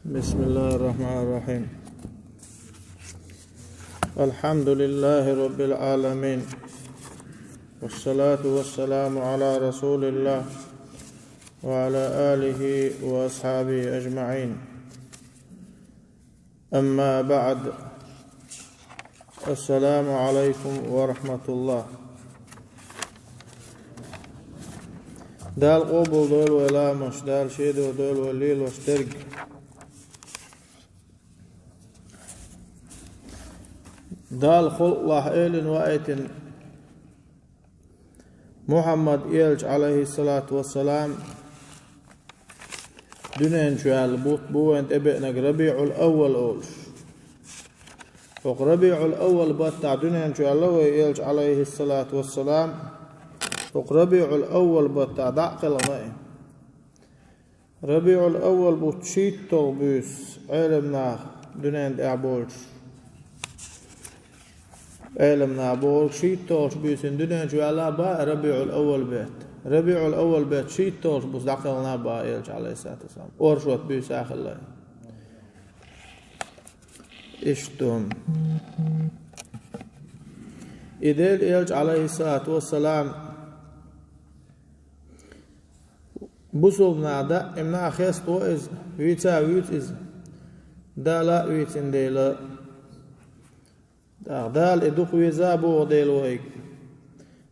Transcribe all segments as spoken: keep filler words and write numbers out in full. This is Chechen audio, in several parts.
بسم الله الرحمن الرحيم. الحمد لله رب العالمين، والصلاة والسلام على رسول الله وعلى آله وأصحابه أجمعين. أما بعد. السلام عليكم ورحمة الله. Дала къобал дойла вай ламаз, Дала шедар дойла вай лелош дерг. Дала халкъалахь элина ваийтина Мухьаммад элча, Ӏалайхиссалату вассалам, дуьнен чу ваьлла бутт бу вайна тӀебеанарг РабиӀул-Аввал олуш. ХӀокху РабиӀул-Аввал баттахь дуьнен чу ваьлла вай элча, Ӏалайхиссалату вассалам, хӀокху РабиӀул-Аввал баттахь дӀа а кхелхина и. РабиӀул-Аввал бу шийтталгӀа буьйса, Ӏеламнаха дуьнен тӀехь болчу. Ӏеламнаха бохург шийтталгӀачу буьйсанна дуьнен чу ваьлла боху РабиӀул-Аввал бетта. РабиӀул-Аввал бетта шийтталгӀачу буьйса дӀакхелхина боху элча, Ӏалайхиссалату вассалам. Оршот буьйса а хилла. Иштта. И Делан элча, Ӏалайхиссалату вассалам, бусулба нах даимна а хесто иза, вийца а вуьйцу иза, Дала а вийцина дела. ТӀаккха Дала и дукха веза а боху дела вайга.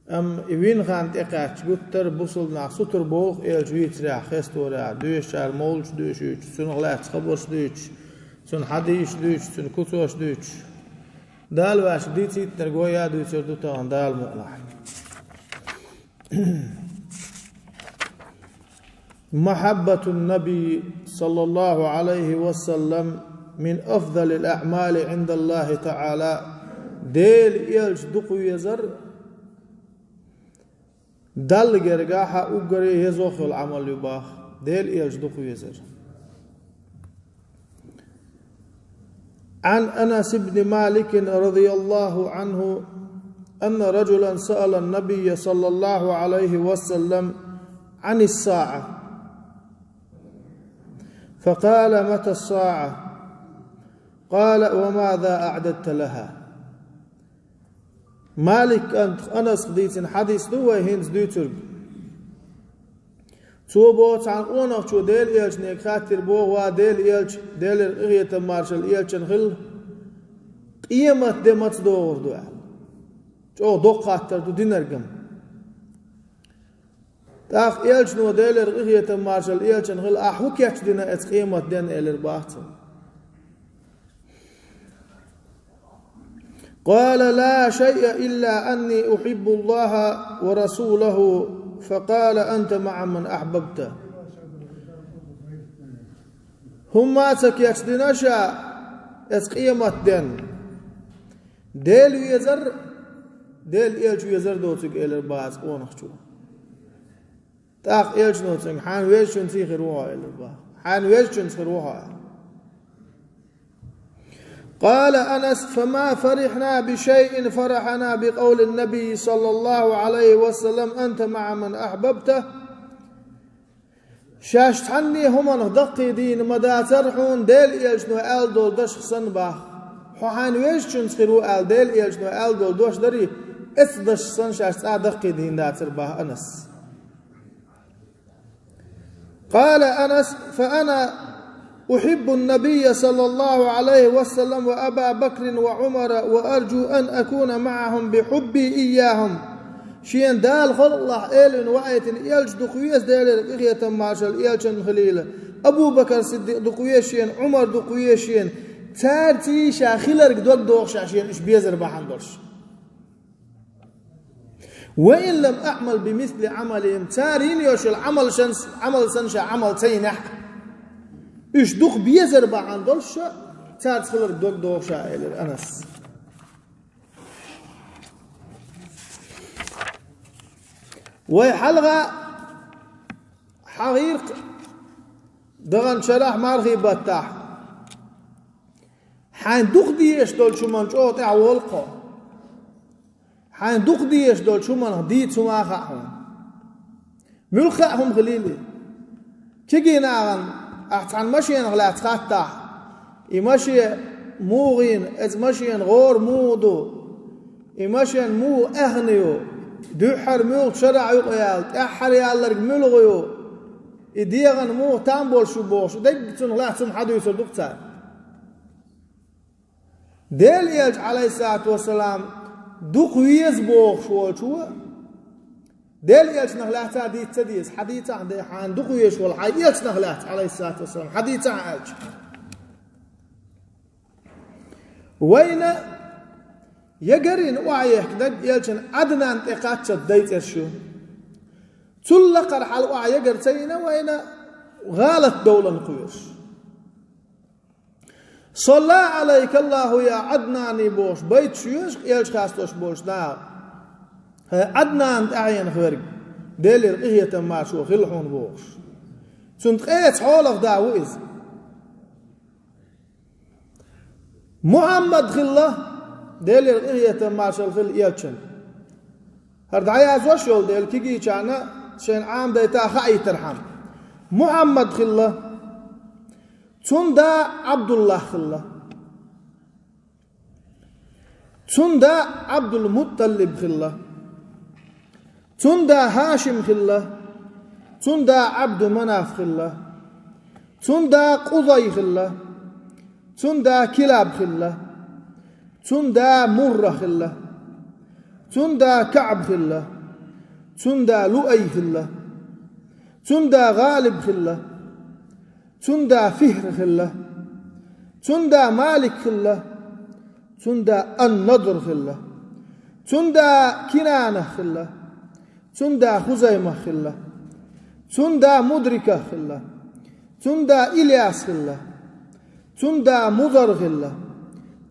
Амма и вина хан тӀекхаьчча гуттар а бусулба нах сутара боху элча вийцарехь, хесторехь, доьшучара мовлуш доьшуьйтуш, цунах лаьцна хабарш дуьйцуш, цунна хьадисаш дуьйцуш, цунна куцаш дуьйцуш. Дала ваьшка дийцийтинарг вай а дуьйцур ду тахана Дала мукъалахь. محبة النبي صلى الله عليه وسلم من أفضل الأعمال عند الله تعالى. Делан элча дукха везар Далла гергахь а уггаре езох йолу Ӏамал ю боху, Делан элча дукха везар. عن أنس بن مالك رضي الله عنه أن رجلا سأل النبي صلى الله عليه وسلم عن الساعة، فقال: متى الساعة؟ قال: وماذا أعددت لها؟ Малик кӀант Анасах дийцина хьадис ду вай хӀинца дуьйцург. Цо боху, цхьана къонахчо Делан элчане хаттира боху: «Ва Делан элча, Делера къинхетам маршалла элчана хила, къематде маца догӀур ду?» аьлла. ЧӀогӀа доккха хаттар ду динарг-м. ТӀаккха элчано, Делера къинхетам маршалла элчана хила: «Ахь хӀун кечдина оцу къематден?» элира боху цо. قال: لا شيء إلا أني أحب الله ورسوله، فقال: أنت مع من أحببت. ХӀумма а ца кечдина ша оцу къематден. Дела везар, Делан элча везар доцург, элира боху оцу къонахчо. ТӀаккха элчано цуьнга: «Хьайна везачуьнций хир ву хьо», элира боху. «Хьайна везачуьнца хир ву хьо», аьлла. قال أنس: فما فرحنا بشيء فرحنا بقول النبي صلى الله عليه وسلم: أنت مع من أحببت. Шаьш цхьанне а хӀуманах даккхийдийна ма дацара хьуна Делан элчано аьлла долу дашах санна боху. «Хьо хьайна везачуьнца хир ву», аьлла, Делан элчано аьлла долу дош дарий, эцу дашах санна шаьш цкъа а даккхийдийна дацара боху Анас. قال أنس: فأنا أحب النبي صلى الله عليه وسلم وأبا بكر وعمر وأرجو أن أكون معهم بحبي إياهم. Шена Дала халкъалахь элина ваийтина элча дукха веза, Делера къинхетам маршалла элчана хилийла. Абу Бакар Сиддикъ дукха веза шена, Ӏумар дукха веза шена. Цаьрций ша хиларг дог доху ша шена уьш безар бахьана долуш. وإن لم أعمل بمثل عملهم, цара йина йолуш йолу Ӏамал шан-, Ӏамал санна ша Ӏамал ца йинехь а, уьш дукха безар бахьана долуш ша цаьрца хиларг дог доху ша, элира Анас. Вай хьалха хьагӀийра-кх даханчу шарахь мархий баттахь. Хьайн дукха дезаш долчу хӀуманна чӀогӀа тӀаьхьа волу-кх хьо. Хьайн дукха дезаш долчу хӀуманах дийца хӀума а хаьа хьуна. Муьлхха а хӀума хилийла. Кегий нахана ахь цхьана машенах лаьцна хаттахь, и машен муха йина, иза машенан гӀора муха ду, и машен муха аьхна ю, дуьххьара муьлхачу шарахь юкъа яьлла, тӀаьххьара яьлларг муьлха ю, и дегӀана муха там болуш ю бохуш, дерриг цунах лаьцна хӀума хьадуьйцур ду-кх цара. Делан элча, Ӏалайхиссалату вассалам, дукха веза бохуш волчо, Делан элчанах лаьцна дийца ца деза, хьан дийцахь а, хьан дукха везаш волу хьан элчанах лаьцна, Ӏалайхиссалату вассалам, хьан дийцахь а аьлча. Вайна ягарина охьаехкинарг элчан Ӏаднан тӀе кхаччалц дайцӀерш ю. Цул лакхара хьал охьаягар ца йина вайна гӀалат довлан кхоьруш. «Салла Ӏалайка Аллаху я Ӏаднани», бохуш, байташ йоьшу элча хастош болчу наха. «ХӀай Ӏаднан тӀаьхьенах верг, Делера къинхетам маршо хила хьуна», бохуш. Цунна ткъеца хьолах да ву иза. Мухьаммад хилла, Делера къинхетам маршалла хила элчанна. ХӀара дӀаязош йолу дела кегийчарна шайна Ӏамадайта хаийтархьама. Мухьаммад хилла. Цунна да Ӏабдуллах хилла. Цунна да Ӏабдулмутталиб хилла. Цунна да ХӀашим хилла. Цунна да Ӏабдуманаф хилла. Цунна да Къузай хилла. Цунна да Килаб хилла. Цунна да Мурра хилла. Цунна да КаӀб хилла. Цунна да Луай хилла. Цунна да ГӀалиб хилла. Цунна да Фихр хилла. Цунна да Малик хилла. Цунна да Ан-Надр хилла. Цунна да Кинана хилла. Цунна да Хузайма хилла. Цунна да Мудрика хилла. Цунна да Ильяс хилла. Цунна да Музар хилла.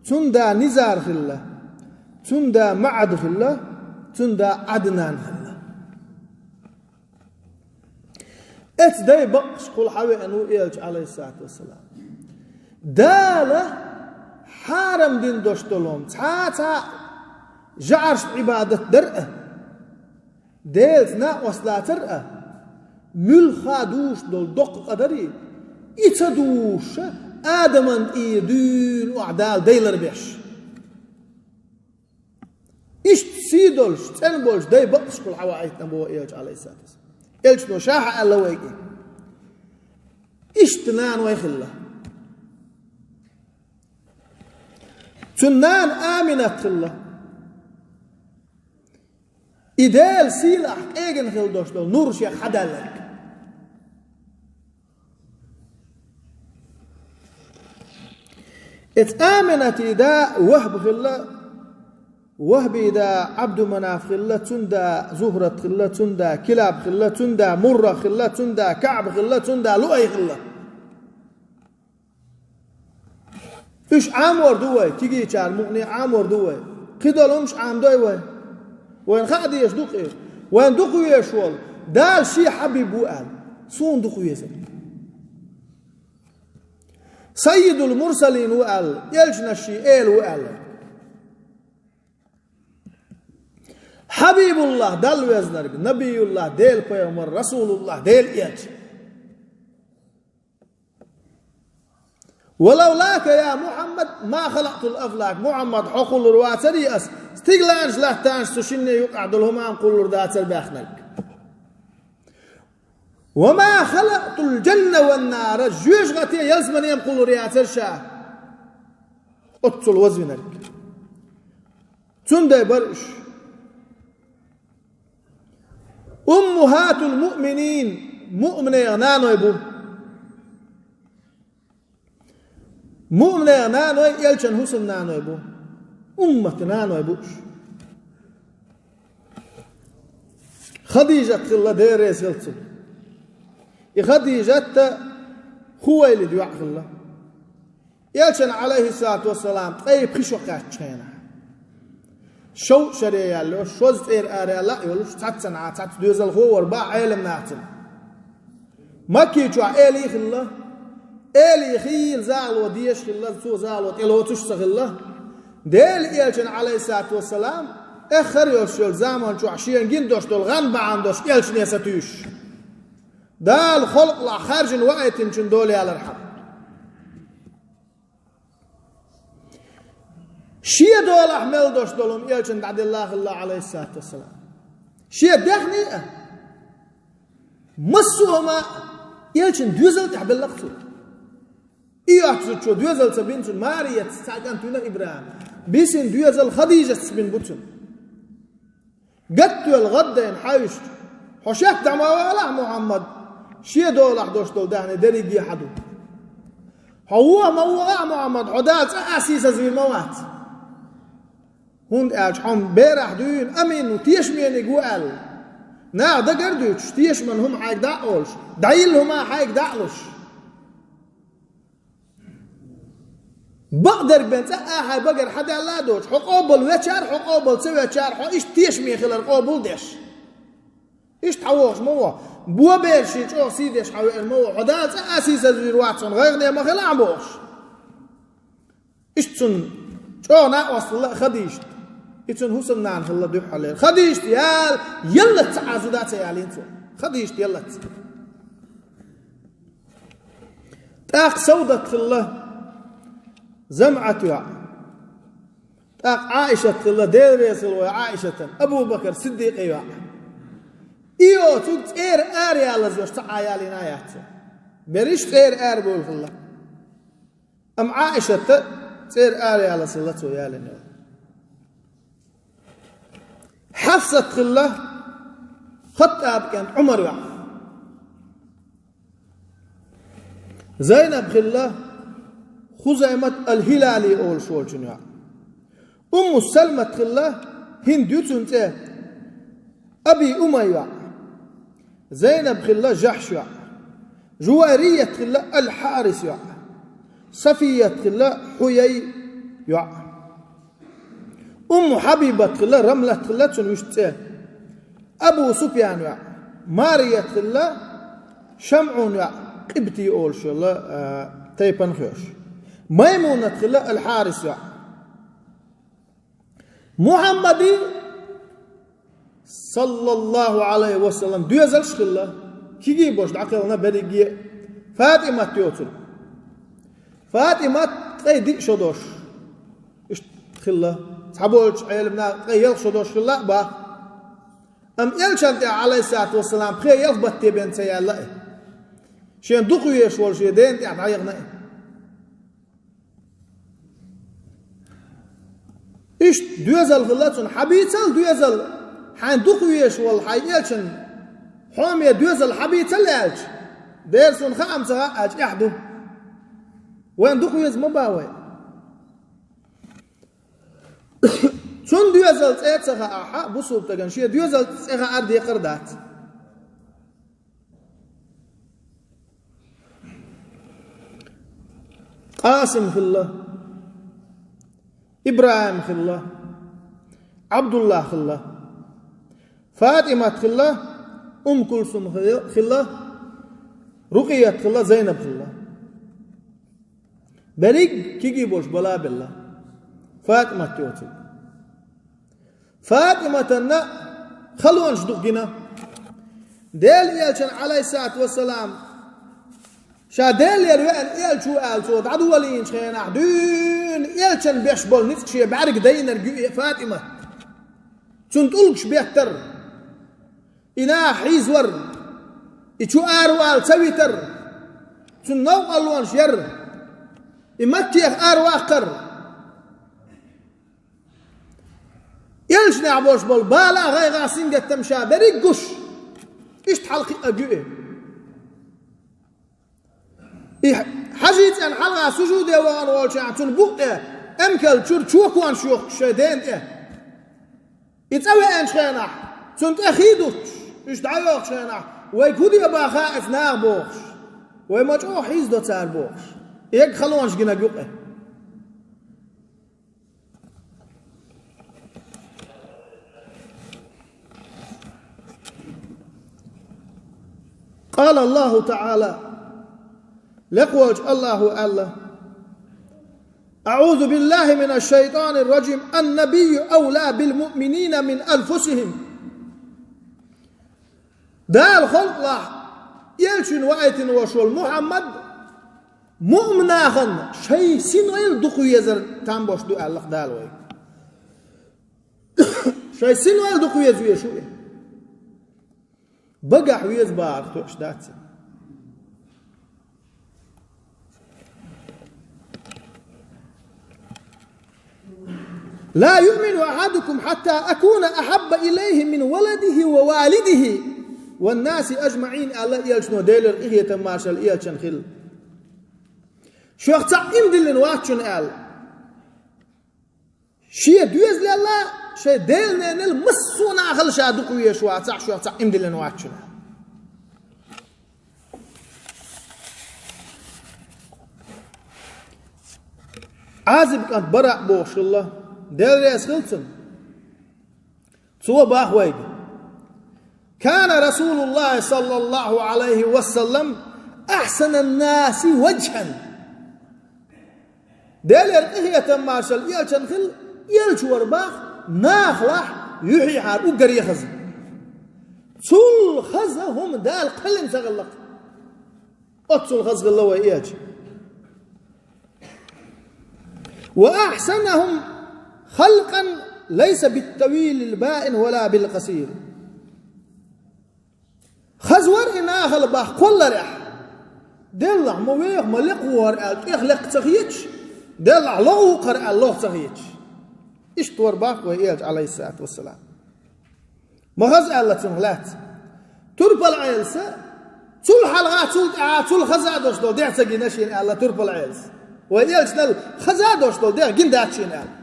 Цунна да Низар хилла. Цунна да МаӀад хилла. Цунна да Ӏаднан хилла. Эцу дай бакъашкахула хьавеана ву элча, Ӏалайхиссалату вассалам. Дала хьарам дина дош долу хӀума, цхьа а цхьа а жаӀаршна Ӏибадат дар а, Делаца накъост лацар а, муьлхха а дузуш долу доккха къа дарий, и ца дузуш а, Адаман тӀера дуьйна охьа Дала дайлар беш. Иштта сий долуш, цӀена болуш дай бакъашкахула хьаваийтина боху элча, Ӏалайхиссалату вассалам. Элчано ша хьаьалла вайга. Иштта нана вай хилла. Цуьнан нана Аминат хилла. И Делан сийлахь къегина хила долуш долу нур шех хьадаьлларг. Эцу Аминатин да Вахб хилла, Вахбин да Ӏабдуманаф хилла, цуьнан да Зухрат хилла, цуьнан да Килаб хилла, цуьнан да Мурра хилла, цуьнан да КаӀб хилла, цуьнан да Луай хилла. Уьш Ӏамор ду вай, кегийчара мукъане Ӏамор ду вай. Кхидолу хӀумаш Ӏамадой вай. Вайна хаа дезаш ду-кх и. Вайна дукха везаш волу Дала шен хьабиб ву аьлла, суна дукха везар. Саййидул Мурсалин ву аьлла, элчанаш шен эла ву аьлла. Хьабибуллах, Далла везнарг, Набиюллах, Делан пайхамар, Расулуллах, Делан элча. «Валавлака, я Мухьаммад, ма халакътул афлак». Мухьаммад, хьо кхуллур вацарий ас, стигланаш, латтанаш, цу шинне юкъахь долу хӀума а кхуллур дацара баьхнарг. «Ва ма халакътул джанна ван нара», жоьжахате, ялсамане а кхуллур яцара ша, оццул вазвинарг. Цундела бара уьш. «Уммухатул муъминин», муъминех наной бу. Муъминех наной элчан хӀусамнаной бу. Уммат наной бу уьш. Хадижат хилла, Дела реза хила цунна. И Хадижат Хувайлид йоӀ хилла. Элчанна, Ӏалайхиссалату вассалам, ткъе пхи шо кхаьччу хенахь, шовзткъа шаре яьлла, шозза цӀера ара яьлла а йолуш, цхьаццанхьа цхьацца доьзалхо а вара, бах Ӏелам нахана. Макки чохь элий хилла, элий хийла захало дезаш хилла, цо захало тӀелоцуш ца хилла. Делан элчанна, Ӏалайхиссалату вассалам, эххар а йолуш йолу заман чохь шена гина долуш долу гӀан бахьана долуш элчане сатуьйсуш. Дала халкъалахь хаьржина ваийтинчун дола ялархьама. Шен долахь мел долуш долу хӀума элчанна дӀаделла хилла, Ӏалайхиссалату вассалам. Шен даьхни а, массо а хӀума а элчанна доьзал тӀехь белла-кх цо. И йоцучо доьзал ца бина цунна, Мариятца цхьа кӀант вина ИбрахӀим. Бисина доьзал Хадижатца бина бу цунна. Гатта ваьлла гӀаддайна хьаьвсича: «Хьо шетта дӀа ма валахь, Мухьаммад, шен долахь долуш долу даьхни дерриге хьан ду. Хьо вуха ма вуха, Мухьаммад, хьо Дала цкъа а сийсазвийр ма вац. ХӀунда аьлча хьо берахь дуьйна амин ву, тешаманиг ву», — аьлла. Наха дагар а дуьйцуш, тешаман хӀума хьайга дӀа а олуш, дӀайилла хӀума хьайга дӀа а луш. Бакъдерг бен цкъа а хьайн багара хьан даьлла а доцуш, хьо къобал вечара, хьо къобал ца вечара, хьо иштта тешаме хилар къобал деш. Иштта хьан вохуш ма ву. Бо бераши чӀогӀа сий деш хьан веана ма ву. Хьо Дала цкъа а сийсазвийр вац, хьуна гӀайгӀане ма хила хьан бохуш. Иштта цунна чӀогӀа накъост хилла Хадижат. И цунна хӀусамнана хилла дуьххьарлера. Хадижат ял-, яллалц цхьа а зуда ца ялийна цо. Хадижат яллалц. ТӀаккха Саудат хилла ЗамӀат йоӀ. ТӀаккха Ӏаишат хилла, Дела реза хила вай Ӏаишатан, Абу-Бакар Сиддикъа йоӀ. И йоцург цӀера ара ялаза йолуш цхьа а ялийна яц цо. Берриш цӀера ара бевлла хилла. Амма Ӏаишат цӀера ара ялаза хилла цо ялийна йолу. Хьафсат хилла, Хаттаба кӀант, Ӏумар йоӀ. Зайнаб хилла, Хузаймат ал-Хилали олуш волчун йоӀ. Умму Салмат хилла, ХӀинд ю цуьнан цӀе, Аби Умайя йоӀ. Зайнаб хилла, Жахьш йоӀ. Жувайрият хилла, Ал-Хьарис йоӀ. Сафият хилла, Хьуяй йоӀ. Умму Хьабибат хилла, Рамлат хилла цуьнан вуьшта цӀе. Абу Суфьян йоӀ, Марият хилла, ШамӀун йоӀ, къибти олуш йолу, а, тайпана хьоьжуш. Маймунат хилла, Ал-Хьарис йоӀ. Мухьаммади, саллаллаху Ӏалайхи ва саллам, доьзалш хилла, кегий болуш дӀакхелхина берриге а, ФатӀимат йоцург. ФатӀимат ткъе диъ шо долуш иштта хилла. Цхьаболчу Ӏеламнаха ткъе ялх шо долуш хилла а боху. Амма элчанна тӀехь, Ӏалайхиссалату вассалам, пхи ялх баттахь бен ца яьлла и. Шен дукха везаш волу шен дена тӀехь дӀаяхна и. Иштта доьзал хилла цунна, хьан бийцал доьзал, хьайн дукха везаш волу хьайн элчанна хьоме доьзал хьан бийцал аьлча, дера суна хаам ца хаьа аьлча, эхь ду. Вайн дукха веза ма бан вай. Цунна доьзал цӀе ца хаахь, бусулба стагана шен доьзал цӀе хаар декхар дац. Къасим хилла, ИбрахӀим хилла, Ӏабдуллахь хилла, ФатӀимат хилла, Умм Кулсум хилла, Рукъият хилла, Зайнаб хилла. Берриг кегий болуш бала а белла. ФатӀимат йоцург. ФатӀиматанна халонаш дукха гина. Делан элчанна, Ӏалайхиссалату вассалам, ша Делера веана элча ву аьлла, цо дӀадолийначу хенахь, дуьйна элчанна беш болу ницкъ шен бӀаьрга дайнарг ю и ФатӀимат. Цунна тӀулгаш беттара. И наха хьийзавара, и чу аравала ца витара, цунна новкъарлонаш яра, и Маккех араваккхара. Элчанехь болуш болу бала а, гӀайгӀа а, сингаттам а ша берриг гуш, иштта хьалакхиънарг ю и. И хьажий цӀенна хьалха сужуде вахана волчохь цунна букъ тӀе эмкал чуьра чоконаш йохкуш шайн дена тӀе. И цӀа веанчу хенахь, цунна тӀе хий дуттуш, уьш дӀайохучу хенахь, вайга хӀун де бан хаьа иза наха бохуш, вай ма чӀогӀа хьийзадо цара бохуш, эгга халонаш гинарг ю-кх и. قال الله تعالى, лекха волчу Аллахо аьлла: أعوذ بالله من الشيطان الرجيم. النبي أولى بالمؤمنين من أنفسهم. Дала халкъалахь Элчанна ваийтина волуш волу Мухьаммад муъмин нахана шайн синойла дукха везар там беш ду аьлла-кх Дала вайга. Шайн синойла дукха веза везаш ву и. Багахь веза бахарх тоьаш дац. «لا يؤمن أحدكم حتى أكون أحب إليه من ولده ووالده والناس أجمعين», аьлла элчано, Делера къинхетам, маршалла элчанна хила. Шух цхьаъ иман диллина вац шуна аьлла. Шен доьзалел а, шайн Делан ненал а, массо а нахал а ша дукха везаш вацахь, шух цхьаъ иман диллина вац шуна. Ӏазиб кӀант Бараъ бохуш хилла, Дела реза хила цунна. Цо боху вайга: «كان رسول الله صلى الله عليه وسلم أحسن الناس وجها». Делера къинхетам, маршалла элчанна хила, элча вара боху нахалахь юьхьехьара уггаре хаза. Цул хаза хӀума Дала кхоьллина ца хилла-кх. Оццул хаза хилла вайн элча. «وأحسنهم خلقا ليس بالطويل البائن ولا بالقصير». Хаза вара и нахала боху кхолларехь. Деллахь, ма веха, ма лекха ву хӀара аьлла, тӀех лекха ца хеташ, деллахь, лоху ву хӀара аьлла, лоха ца хеташ. Иштта вара боху вайн элча, Ӏалайхиссалату вассалам. Ма хаза аьлла цунах лаьцна. Турпал Ӏелас, цул хьалха, цул тӀаьхьа, цул хаза а долуш долу дехьа ца гина шена аьлла Турпал Ӏелас. Вайн элчанал хаза а долуш долу дехьа гина дац шена аьлла.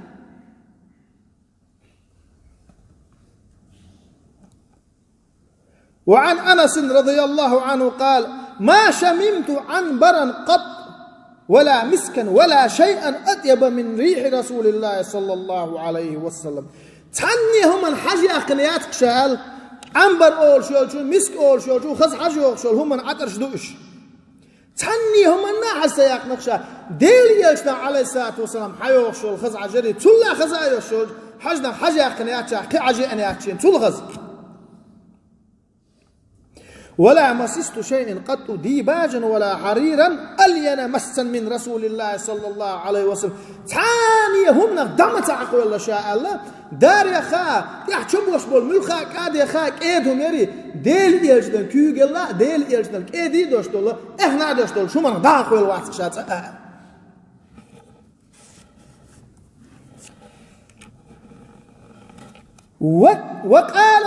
وعن أنس رضي الله عنه قال: «ما شممت عنبرا قط ولا مسكا ولا شيئا أطيب من ريح رسول الله صلى الله عليه وسلم». Цхьанне а хӀуманна хьажа яьккхина яц-кх ша аьлла, Ӏамбар олуш йолчу, миск олуш йолчу, хаза хьажа йогӀуш йолу хӀуманна Ӏатарш ду уьш. Цхьанне а хӀуманна а хьажа ца яьккхина-кх ша. Делан элчанах, Ӏалайхиссалату вассалам, хьайогӀуш йолу хаза хьажарий, цул а хаза а йолуш йолчу хьажанах хьажа яьккхина яц ша, кхин хьажа яьккхина яц шена, цул хаза. «ولا مسست شيئا قط ديباجا ولا حريرا ألين مسا من رسول الله صلى الله عليه وسلم». Цхьанне а хӀуманах дӀа ма ца хьакхоьллина ша аьлла, дарех а, тӀехь чу бош болу муьлхха а, кӀадех а кӀеда хӀума ярий, Делан элчанан куьйгалла а, Делан элчанан кӀеда а долуш долу, эхна а долуш долу хӀуманах дӀа хьакхоьллина вац-кх ша цкъа а. و-، وقال: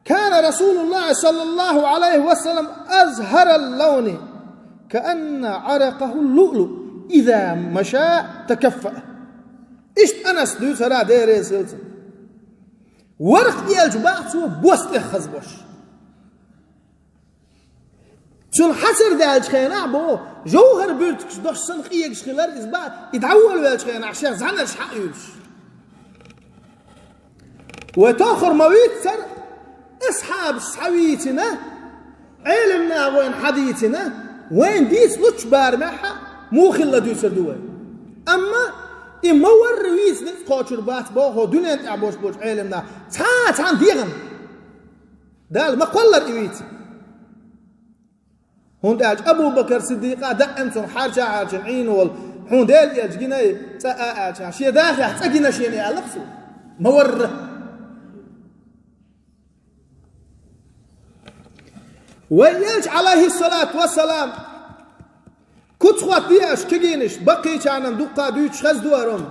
«كان رسول الله صلى الله عليه وسلم أزهر اللون كأن عرقه اللؤلؤ إذا مشى تكفأ». Иштта Анас дуьйцу хӀара, Дела реза хила цунна. Вара-кх элча боху цо бос тӀех хаза бош. Цунна хьацар даьллачу хенахь боху, жовхӀар буьртигаш дош санна къегаш хилар иза боху, и дӀаволавеллачу хенахь шех зӀаьнарш хьаъуьйлуш. Вай тоххара ма вийццара, асхьабаш схьавийцина, Ӏелам наха вайна хьадийцина, вайна дийца луччу барамехь а муха хилла дуьйцур ду вай. Амма и ма-варра вийцина ницкъ кхочур бац боху дуьнен тӀехь болуш болчу Ӏелам наха цхьа а цхьана дегӀана. Дала ма кхоллара и вийца. ХӀунда аьлча Абу-Бакар Сиддикъа даьӀна цунна хьарча а хьарчина Ӏийна волу, хьуна Делан элча гинай цкъа а аьлча, шен дахехь цкъа гина шена аьлла-кх цо. Ма-варра. Вайн элча, Ӏалайхиссалату вассалам, куц хӀоттаде аша, кегийнаш, баккхийчарна дуккха дуьйцуш хаза ду хӀара хӀума.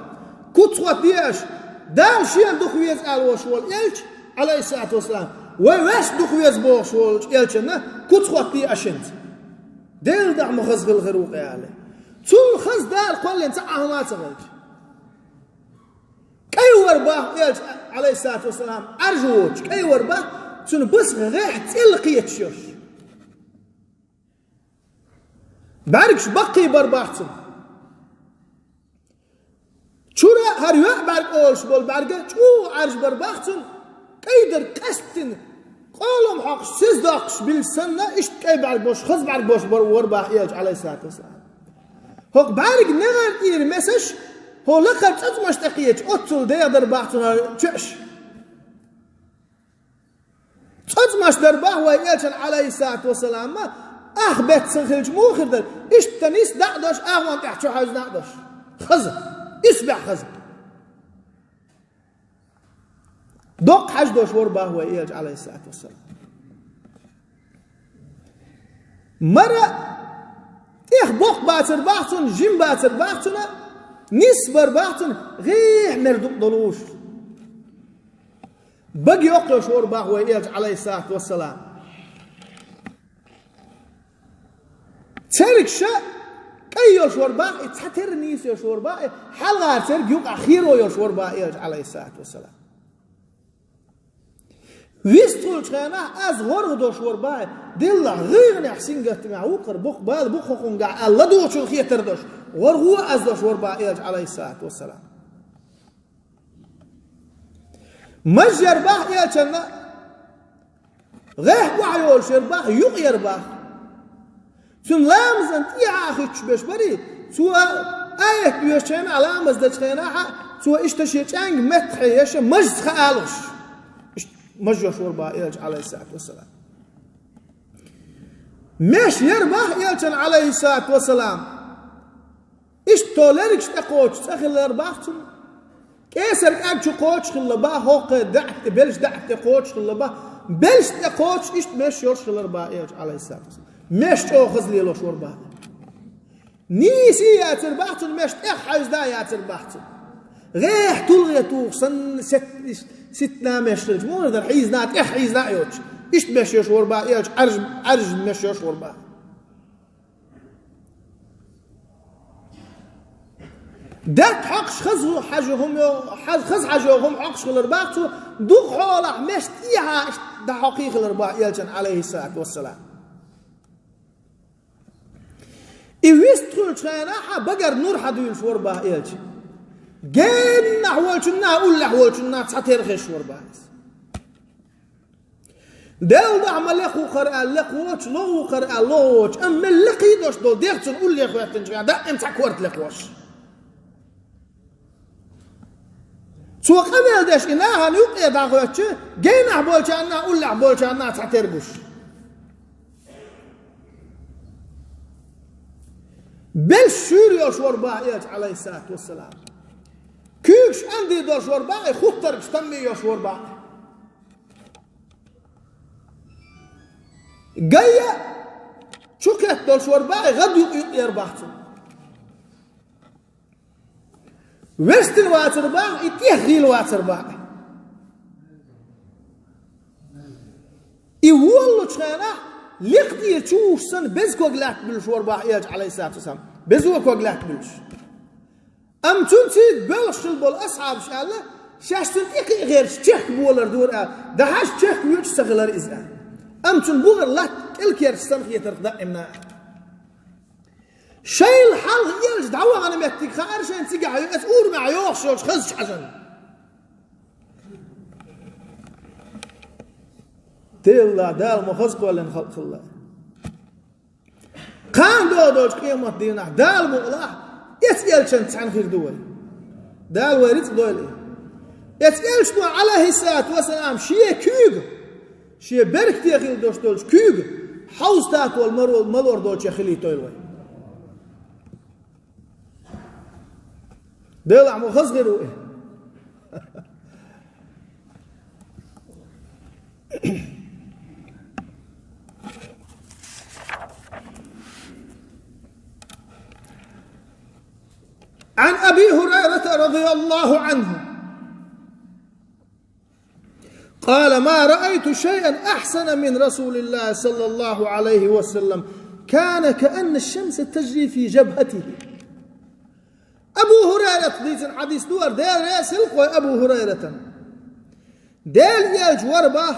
Куц хӀоттаде аша, Дала шена дукха веза аьлла волуш волу элча, Ӏалайхиссалату вассалам, вай ваьшна дукха веза бохуш волчу элчанна куц хӀоттаде аша хӀинца. Делан дуьхьа ма хаза хила хир ву-кх аьлла. Цул хаза Дала кхоллина цхьа а хӀума ца хилча. КӀай вара боху элча, Ӏалайхиссалату вассалам, Ӏаьржа воцуш, кӀай вара боху, цуьнан басах гӀехь цӀилла кхеташ йолуш. БӀаьргаш баккхий бара боху цуьнан. Чуьра а, хӀара йоӀ бӀаьрг олуш болу бӀаьрг а чӀогӀа Ӏаьржа бара боху цуьнан, кӀайдар къаьсттина, къолам хьокхуш, сиз доккхуш билча санна, иштта кӀай бӀаьрг болуш, хаза бӀаьрг болуш бара, вара боху элча, Ӏалайхиссалату вассалам. ХӀокху бӀаьрган негӀар тӀера месаш, хӀокху лакхара цӀацмаш тӀекхеташ, оццул дегӀ дара боху цуьнан чоьш. Къацамаш дар бах вай элчан, Ӏалайхиссалату вассалам, ах бетта ца хилча муха хир дара? Иштта нийса дӀа а дош, агӀон тӀехь чу хьаьвзина а дош. Хаза. Исбаьхьа хаза. Доккха хьаж дош вар бах вай элча, Ӏалайхиссалату вассалам. Мара тӀех боккха бацар бах цунна, жима бацар бах цунна, нийса бар бах цунна, гӀеххьа мер дукха долуш. Бага йоккхуш вар бах вай элча, Ӏалайхиссалату вассалам. Цергаш кӀай йолуш вар бах и, цхьатерра нийса йолуш вар бах и, хьалхара церг юкъахь херо йолуш вар бах элча, Ӏалайхиссалату вассалам. Вистхуьлучу хенахь аз гӀоргӀа долуш вар бах и, деллахь гӀайгӀанехь, сингаттамехь вукхара букъ бала букхухунгахь аьлла ладугӀучун хетар долуш, гӀоргӀа аз долуш вар бах элча, Ӏалайхиссалату вассалам. Маж яр бах элчанна, гӀеххьа охьайолуш яр бах, юкъа яр бах. Цуьнан ламазан тӀехьа а хӀуьттуш берш барий, цо аят доьшучу хенахь, ламаз дечу хенахь а, цо иштта шен чӀаьнга меттахь еш, мажца хаалуш. Иштта маж йош вар бах элча, Ӏалайхиссалату вассалам. Меш яр бах элчан, Ӏалайхиссалату вассалам. Иштта лергаш тӀекхочуш цӀа хилар бах цунна. КӀесар кӀаг чу кхочуш хилла бах, хӀокху даьӀахт тӀе, белш даьӀахт тӀе кхочуш хилла бах. Белш тӀе кхочуш иштта меш йолуш хилар бах элча, Ӏалайхиссалату вассалам. Меш чӀогӀа хаза лелош вар бах. Нийса яцар бах цунна, меш тӀех хьаьвзина яцар бах цунна. ГӀеххьа тулгӀе туху санна сет-, ситна меш хилча, муха дар хьийзина, тӀех хьийзина а йоцуш. Иштта меш йош вар бах элча, Ӏаьржа, Ӏаьржа меш йош вар бах. Даьтта хьокхуш хаза хьажо хӀума йо-, хьаж-, хаза хьажо хӀума хьокхуш хилар бах цо, дукха хьолахь меш тӀехьа иштта дӀахьокхий хилар бах элчан, Ӏалайхиссалату вассалам. И вистхуьлучу хенахь багара нур хьадуьйлуш вар бах элча. Геннахь волчунна, уллехь волчунна цхьатерра хезаш вар бах иза. Делла дуьхьа ма лекха ву хӀара аьлла, лекха воцуш, лоху ву хӀара аьлла, лоху воцуш, амма мел лекхий дош долу дегӀ цунна улле хӀоьттинчу хенахь, даим цхьа корта лекхош. Цо къамел деш и нахана юккъе дӀахӀоьттича, генахь болчарна, уллехь болчарна цхьатерра гуш. Белш шуьйра йолуш вар бах элча, Ӏалайхиссалату вассалам. Куьйгаш анди долуш вар бах и, хуттаргаш тамми йолуш вар бах и. Гай а чу кхетта долуш вар бах и, гӀад юкъ-юкъ яр бах цунна. Верстина вацар бах и, тӀех гӀийла вацар бах и. И воллучу хенахь лекха тӀера чу вуш санна, беза ког лаьтта буьллуш вар бах элча, Ӏалайхиссалату вассалам. Безо ког лаьтта буьллуш. Амма цуьнца боьлхуш хилла болу асхьабаш аьлла, шаьш цунна тӀе кхиа гӀерташ чехка болар дора аьлла, дахьаш чехка воьдуш ца хилар иза аьлла. Амма цуьнан бухара латта кӀелкерчаш санна хетарх даимна. Шайла хьалха элча дӀавахана меттиг хаьара шайна цигахь ю, оцу урамехь йогӀуш йолчу хазачу хьажанна. Делла, Дала ма хаза кхоьллина халкъ хилла. Кхана догӀу долчу къематан дийнахь Дала мукъалахь, эцу элчанца цхьаьна хир ду вай. Дала вай рицкъ дойла и. Эцу элчано, Ӏалайхиссалату вассалам, шен куьйга, шен беркате хила долуш долчу куьйга, хьовса татол маро-, малор долчех хилийтойла вай. Делахь ма хаза хир ву и. عن أبي هريرة رضي الله عنه قال: ما رأيت شيئا أحسن من رسول الله صلى الله عليه وسلم، كان كأن الشمس تجري في جبهته. Абу ХӀурайрата дийцина хьадис ду хӀара, Дела реза хуьлда Абу ХӀурайратана. Делан элча вара бах,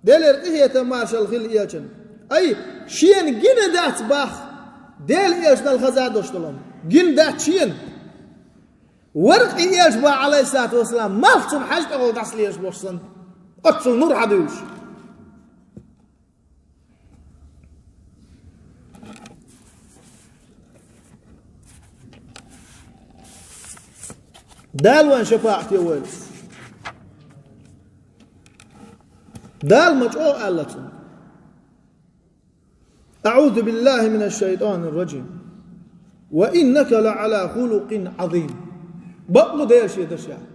Делера къинхетам, маршалла хуьлда элчанна. Ай, шена гина дац бах, Делан элчанал хаза долуш долу хӀума. Гина дац шена. Вара и элча бах, Ӏалайхиссалату вассалам, малх цунна хьаьжа тӀехула дӀасалелаш болуш санна, оццул нур хьадуьйлуш. Дала вайн шапаӀат йо вайна. Дала ма чӀогӀа аьлла цунна: «أعوذ بالله من الشيطان الرجيم. وإنك لعلى خلق عظيم». Бакъ ма дела шен дашехь.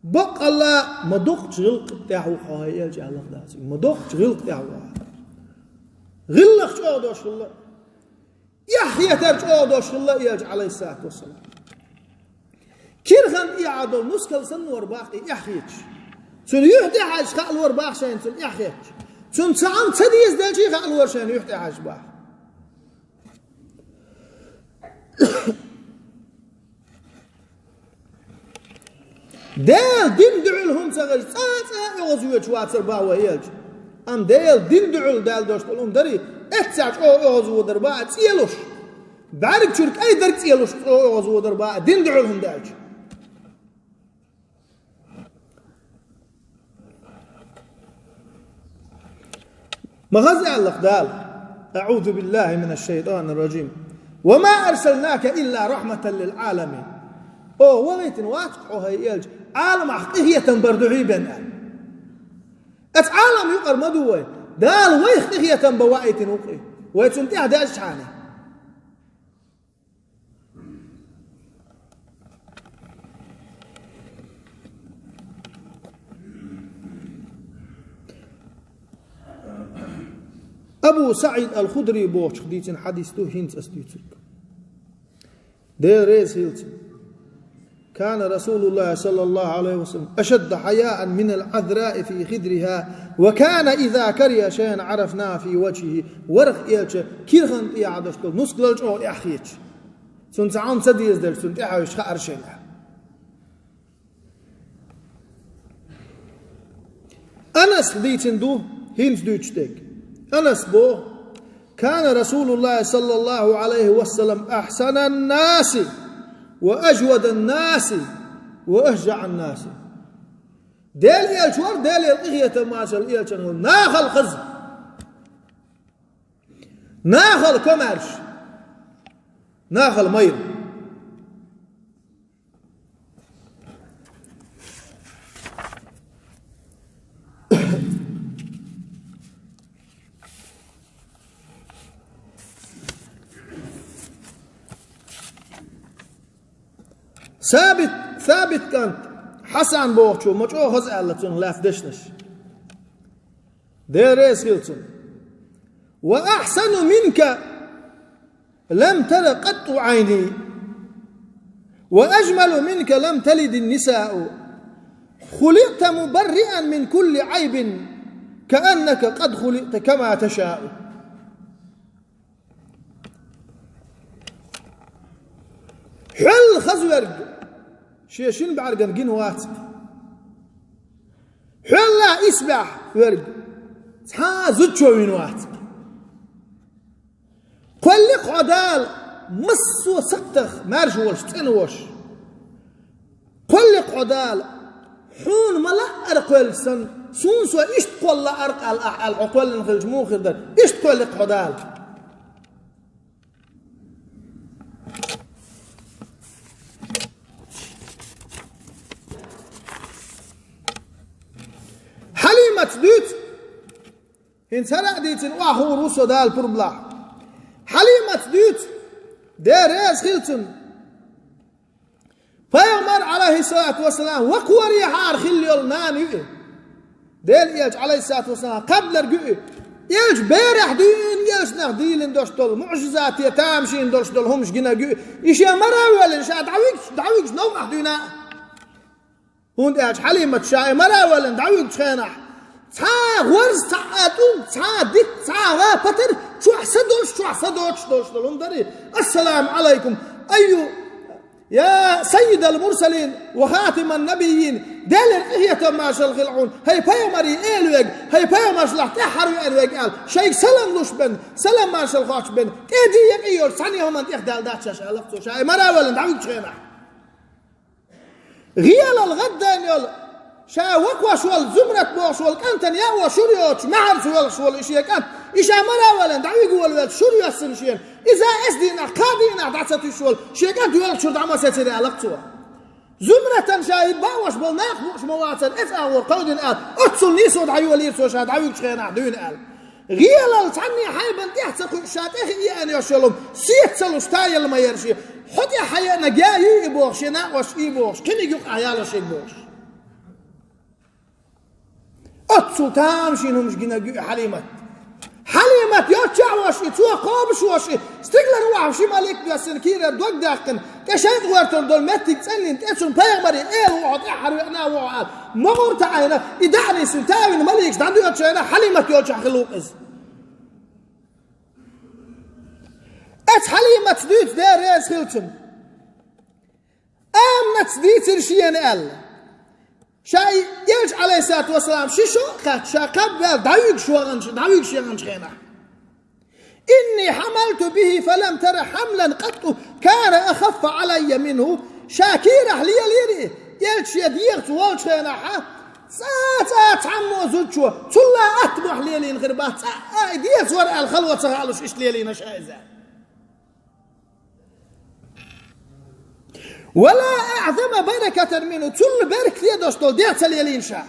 Бакъалла ма доккхачу гӀиллакх тӀехь ву хьо, хӀай элча, аьлла Дала цуьнга. Ма доккхачу гӀиллакх тӀехь ву хьо. ГӀиллакх чӀогӀа долуш хилла. Эхь хетар чӀогӀа долуш хилла элча, Ӏалайхиссалату вассалам. Кирхана тӀехьа долу нускал санна вара баккхий эхь хеташ. Цуьнан юьхь тӀехьаьжча хаалора баккхий шайна цунна эхь хеташ. Цунна цхьа Ӏам ца дезаделчий хаалора шайна юьхь тӀехьаьжча баккхий. Делан дин дуьхьал хӀума ца хезча, цкъа а оьгӀазвоьдуш вацара баккхий вай элча. Амма Делан дин дуьхьал даьлла долуш долу хӀума дарий, эццахь чӀогӀа оьгӀазвоьдура баккхий цӀе луш. БӀаьрг чуьра кӀайдар цӀе луш чӀогӀа оьгӀазвоьдура баккхий дин дуьхьал хӀума даьлча. Ма хаза аьлла Дала: «أعوذ بالله من الشيطان الرجيم. وما أرسلناك إلا رحمة للعالمين». О, вахийтина вац хьо, хӀай элча, Ӏаламах къинхетам бар дуьхьий бен аьлла. Аса Ӏалам юкъара ма ду вай. Дала вайх къинхетам бан ваийтина ву-кх и. Вай цунна тӀехь даьлчхьана. Абу СаӀид ал-Худри бохучух дийцина хьадис ду хӀинца ас дуьйцург. Дела реза хила цунна. كان رسول الله صلى الله عليه وسلم أشد حياء من العذراء في خدرها، وكان إذا كره شيئا عرفناه في وجهه. ВорхӀ элча кирхана тӀехьа долуш долу нускалал чӀогӀа эхь хеташ. Цунна цхьа Ӏам ца дезаделча, цунна тӀехьаьжча хаьара шайна. Анас дийцина ду хӀинца дуьйцуш дерг. Анас боху: «كان رسول الله صلى الله عليه وسلم أحسن الناس وأجود الناس وأشجع الناس». Делан элча вара, Делера къинхетам, маршалла элчанна хуьлда, нахал хаза, нахал комаьрша, нахал майра. Сабит, Сабит кӀант Хьасан бохучо ма чӀогӀа хаза аьлла цунах лаьцна дешнаш. Дела реза хила цунна. «وأحسن منك لم تر قط عيني، وأجمل منك لم تلد النساء، خلقت مبرئا من كل عيب، كأنك قد خلقت كما تشاء». Хьол хаза верг шен шина бӀаьргана гина вац-кх. Хьолах исбаьхьа верг цхьа а зудчо вина вац-кх. Кхоьллина-кх хьо Дала массо а сакхтах маьрша волуш, цӀена волуш. Кхоьллина-кх хьо Дала, хьуна ма-лаъара кхоьллича санна, суна со иштта кхолла лаьара-кх аьлла, ахь аьлла хьо кхоьллина хилча муха хир дара? Иштта кхоьллина-кх хьо Дала. Хьалимаца дуьйцу, хӀинца хӀара а дийцина, охьахуур ву со, Дала пурба лахь. Хьалимаца дуьйцу, Дела реза хила цунна. Пайхамар, Ӏалайхиссалату вассалам, вакхорехьара хилла йолу нана ю и. Делан элча, Ӏалайхиссалату вассалам, кхаьбнарг ю и. Элча берахь дуьйна, элчанах дийлина долуш долу муӀжизате, тамашийна долуш долу хӀумаш гинарг ю и. И шен мара а воьллина, ша дӀавигча, дӀавигча новкъахь дуьйна а. ХӀунда аьлча Хьалимат ша и мара а воьллина дӀавигчу хенахь, цхьа а гӀорз, цхьа а тӀулг, цхьа а дитт, цхьа а гӀа патар чохь са долуш, чохь са доцуш долуш долу хӀума дара и. Ассаламу Ӏалайкум, айю, я саййидал мурсалин ва хатиман набиййин, Делера къинхетам, маршалла хила хьуна, хӀай пайхамарийн эла верг, хӀай пайхамаршлахь тӀаьххьара веана верг аьлла, шайга салам луш бен, салам маршалла хоттуш бен, тӀе дийя къийош цхьаьна хӀуманна тӀехдаьлла дац ша, аьлла-кх цо, ша и мара а воьллина дӀавигчу хенахь. ГӀелал гӀаддайна йолу, ша вакхош волу Зумрат бохуш волу кӀантана яа шура йоцуш, маьхьарца воьлхуш волу и шен кӀант, и ша мара а валан, дӀавига волавелча, шура йоьссина шена, иза эс дийнахь, кхаа дийнахь дӀа ца туьйсуш волу шен кӀант воьлхучуьра дӀа ма сецира, аьлла-кх цо. Зумратан ша и баош бола нах лууш ма вацара, эцу агӀор кховдина аьлла, оццул нийсо дӀайолийра цо ша дӀавуьгучу хенахь дуьйна аьлла. ГӀелал цхьанне хьайбан тӀехь ца кхуьуш ша тӀехь еана йолуш йолу, сета ца луш тайелла ма яра шен, хьо тӀехь хьаеана геа юй и бохуш, шен накъош и бохуш, кхиниг юкъахь ялош шега бохуш. Оццул тамашийна хӀумаш гинарг ю и Хьалимат. Хьалимат йоцчохь а волуш и, цо кхобуш а волуш и, стигалара вахьа ши малик доьссина кийрара дог даьккхина, тӀе шайтӀа гӀортор долу меттиг цӀанйина, тӀе цунна пайхамаре эр ву хьо, тӀаьххьара веана ву хьо аьлла, могӀар таӀийна, и даьӀнисина, тавина маликаш дӀадоьдучу хенахь Хьалимат йолчохь хилла ву иза. Оцу Хьалиматца дуьйцу, Дела реза хила цунна. Аминатс дийцира шена аьлла. Ша и Элча, Ӏалайхиссалату вассалам, ши шо а кхаьчча, ша кхаба ваьлла дӀавуьгуш ваханчу, дӀавуьгуш яханчу хенахь. «Инни хьамалту бихи фалам тара хьамлан къатту кана ахаффа Ӏалаййа минху». Ша кийрахь лелийра и, Элча шен дегӀаца волчу хенахь, цкъа, цкъа цхьаммо зудчо, цул а атта мохь лелийна хир бац, цкъа а и деза вара аьлла хало ца хаалуш иштта лелийна ша иза. «Ва ла аӀзама баракатан минху», цул беркате долуш долу дегӀ ца лелийна ша.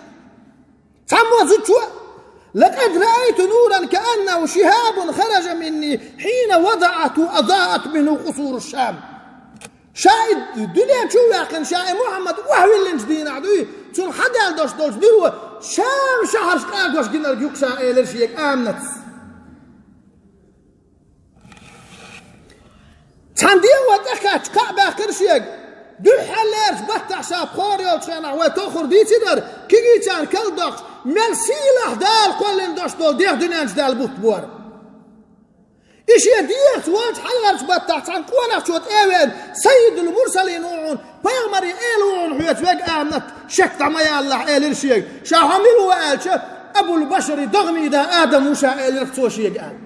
Цхьаммо зудчо: «Лакъад раайту нуран кааннаху шихабун хараджа минни хьина вадаӀатху адаат минху къусуру Шам». Ша и дуьнен чу а ваьккхина, ша и Мухьаммад охьавиллинчу дийнахь дуй, цунна хьадаьлла долуш долчу нуьро Шам шахьарш къагош гинарг ю-кх ша, элира шега Аминатс. Цхьана дегӀо тӀекхаьчча, кхаъ баьккхира шега. Дуьххьарлерчу баттахь ша пхьор йолчу хенахь вай тохур дийцинарг, кегийчарна калдоккхуш, мел сийлахь Дала кхоьллина долуш долу дегӀ дуьнен чу даьлла бутт бу хӀара. И шен дегӀаца волчу хьалхарчу баттахь цхьана къонахчо тӀе а веана, Саййидул Мурсалин ву хьуна, пайхамаре эр ву хьуна хьоьца, вега Аминат, шек дӀа ма ялалахь, элира шега. Ша хьо мила ву аьлча, Абул-Башари догӀмида Адам ву ша, элира цо шега аьлла.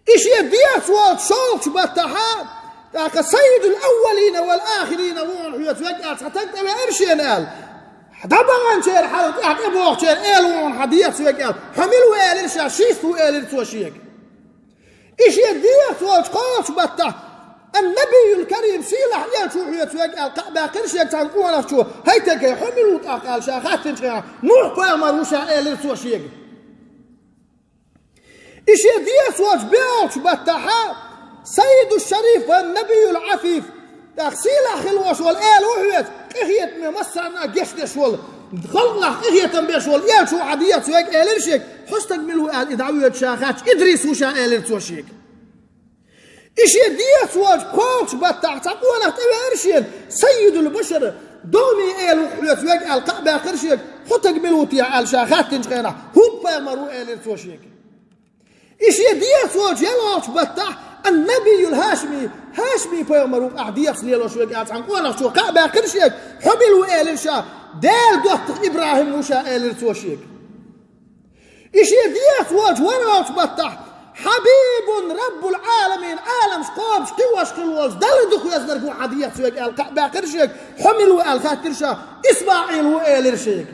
И шен дегӀаца волчу шолгӀачу баттахьа, тӀаккха Саййидул аввалина вал ахирина ву хьуна хьоьца, вега аьлла, цхьа таг тӀевеара шена аьлла. ДӀабаханчеран хьалха тӀехь тӀебохучеран эр ву хьуна хьан дегӀаца, вега аьлла. Хьо мила ву элира ша, шист ву элира цо шега. И шен дегӀаца волчу кхоалгӀачу баттахь, ан-Набийюл Карим, сийлахь элча ву хьоьца, вега аьлла, кхаъ баьккхира шега цхьана къонахчо, хӀай тагай, хьо мила ву тӀаккха аьлла ша хаьттинчу хенахь, Нухь-пайхамар ву ша элира цо шега. И шен дегӀаца волчу биалгӀачу баттахьа, Саййиду Шариф ва Набийюл Ӏафиф, тӀаккха сийлахь хила волуш волу эла ву хьоьца, къинхетаме массарна а гечдеш волу, халкъалахь къинхетам беш волу элча ву хьан дегӀаца, вега элира шега, хьо стаг мила ву аьлла и дӀавоьдуш ша хаьттича, Идрис ву ша элира цо шега. И шен дегӀаца волчу кхоалгӀачу баттахь цхьа къонах тӀевеара шена, Саййидул Башар, догӀмийн эла ву хьоьца, вега аьлла, кхаъ баьккхира шега, хьо таг мила ву техьа аьлла ша хаьттинчу хенахь, ХӀуд-пайхамар ву элира цо шега. И шен дегӀаца волчу ялхалгӀачу баттахь, ан-Набийюл ХӀашимий, ХӀашимий-пайхамар ву ахь дегӀаца лелош, вега аьлла, цхьана къонахчо кхаъ баьккхира шега, хьо мила ву элира ша, Делан доттагӀа ИбрахӀим ву ша элира цо шега. И шен дегӀаца волчу ворхӀалгӀачу баттахь, Хьабибун Раббул Ӏаламийн, Ӏаламаш кхобуш, кхиош хила волчу Далла дукха везнарг ву хьан дегӀаца, вега аьлла, кхаъ баьккхира шега, хьо мила ву аьлла хаьттира ша, ИсмаӀил ву элира шега.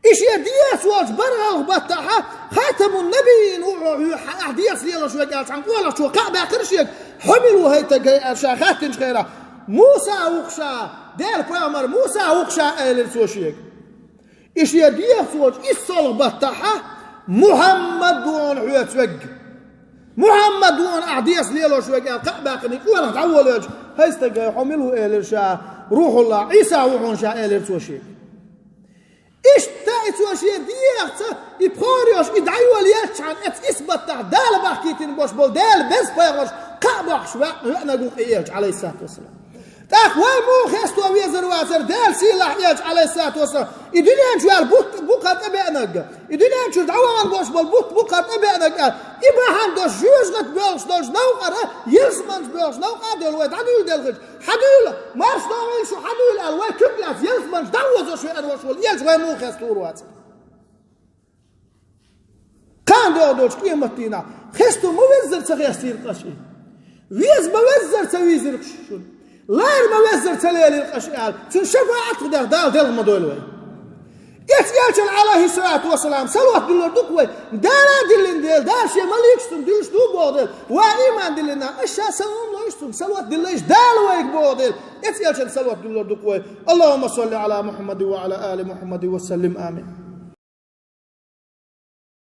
И шен дегӀаца волчу бархӀалгӀачу баттахьа, Хатамун-Набиййин ву хьо, хьо ахь дегӀаца лелош, вега аьлла, цхьана къонахчо кхаъ баьккхира шега, хьо мила ву, хӀай тагай аьлла ша хаьттинчу хенахь, Муса ву-кх ша, Делан пайхамар Муса ву-кх ша элира цо шега. И шен дегӀаца волчу иссалгӀа баттахьа, Мухьаммад ву хьуна хьоьца, вега. Мухьаммад ву хьуна ахь дегӀаца лелош, вега аьлла, кхаъ баьккхина, и къонах дӀаволавелча, хӀай стагай, хьо мила ву элира ша, РухӀуллахӀ, Ӏийса ву хьуна ша элира цо шега. Иштта и цо шен дегӀаца, и пхьор йолуш, и дӀайолаелчхьана, оцу исс баттахь Дала бахкийтина болуш болу Делан беза пайхамарш кхаъ бохкуш веа-, веанарг ву-кх и элча, Ӏалайхиссалату вассалам. ТӀаккха вай муха хеста везар вацара, Дела сийлахь элча, Ӏалайхиссалату вассалам, и дуьнен чу ваьлла бутт бу-кх тӀебеанарг, и дуьнен чуьра дӀавахана болуш болу бутт бу-кх тӀебеанарг аьлла, и бахьана долуш жоьжахате боьлхуш долчу новкъара, ялсаманчу боьлхуш новкъа а девлла вай дӀадуьйла делхича, хьадуьйла, марша догӀийла шу, хьадуьйла аьлла, вай куьг лаьцна ялсаманчу дӀавозош веана волуш волу элча вай муха хеста везар вацара. Кхана догӀу долчу къематдийнахь хеста ма веззара ца хестийра-кх аша и. Веза ма веззара ца вийзира-кх шуна. Лара ма веззара ца лелийра-кх аша и аьлла, цуьнан шапаӀат а деш Дала делха ма дойла вай. Эцу элчанна, алайхи салату вассалам, салот диллар ду-кх вай. Дала диллина Дела, Дала шен маликашца цунна диллаш ду боху Дела. Ва иман диллина, аша сан умлойш цунна салот диллайш Дала вайга боху Дела. Эцу элчанна салот диллар ду-кх вай. Аллахумма салли ала Мухаммадин ва ала али Мухаммадин ва саллим. Амин.